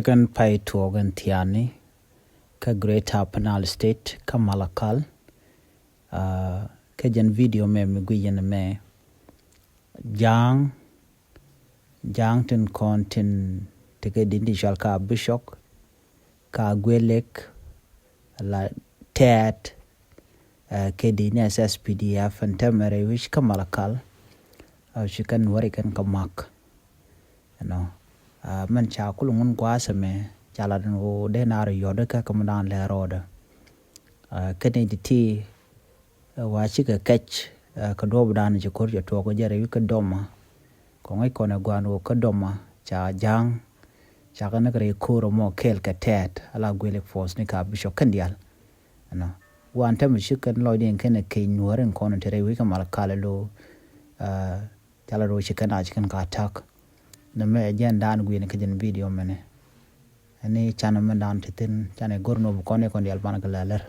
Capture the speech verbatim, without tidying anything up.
Kɛn pay tuɔɔk in thiaani kä Greater Upper Nile State kä Malakal. Kä jɛn video mɛ mi guic yɛn mɛ ja̱a̱ŋ ja̱a̱ŋ tin kɔn tin tekɛ din ti cɔal ka bishop ka guelek la tɛɛt. Kɛ di ni S S P D F ɛn tɛmɛrɛ wi̱c kä Malakal. Ci kɛn wari kɛn kä mak ɛnɔ. Mɛn ca kul ŋun gua̱a̱th ɛmɛ ca la den ɣöö dee naar yɔt kä kä mi daan lɛ rɔɔdɛ. Kɛn i̱ ti ti wa cikɛ kɛc kä duɔp daan ci ko̱r cɛ tuɔɔk jɛ rɛy wi̱c kä dɔma. Kɔŋ i̱ kɔn ɛ gua̱a̱n ɣöö kä dɔma ca ja̱a̱ŋ ca kɛ näk rɛy ko̱r ɛmɔ kɛɛl kɛ tɛɛt ala guelek force ni ka bishop kɛn diaal. Ɛnɔ wan tɛmɛ ci kɛn lɔcdiɛn kɛn keny nuɔ̱ɔ̱r in kɔn in te rɛy wi̱c kä Malakal lo. Ca la rɔ ci kɛn a ci kɛn ka tak. Nɛ mɛ ɛ jɛn daan gui̱n kä jɛn video mɛnɛ. Ɛn i̱ canɛ mɛn daan ti thin canɛ go̱r nɔ bi kɔn i̱ kɔn diaal banɛ kɛ lɛ lɛr.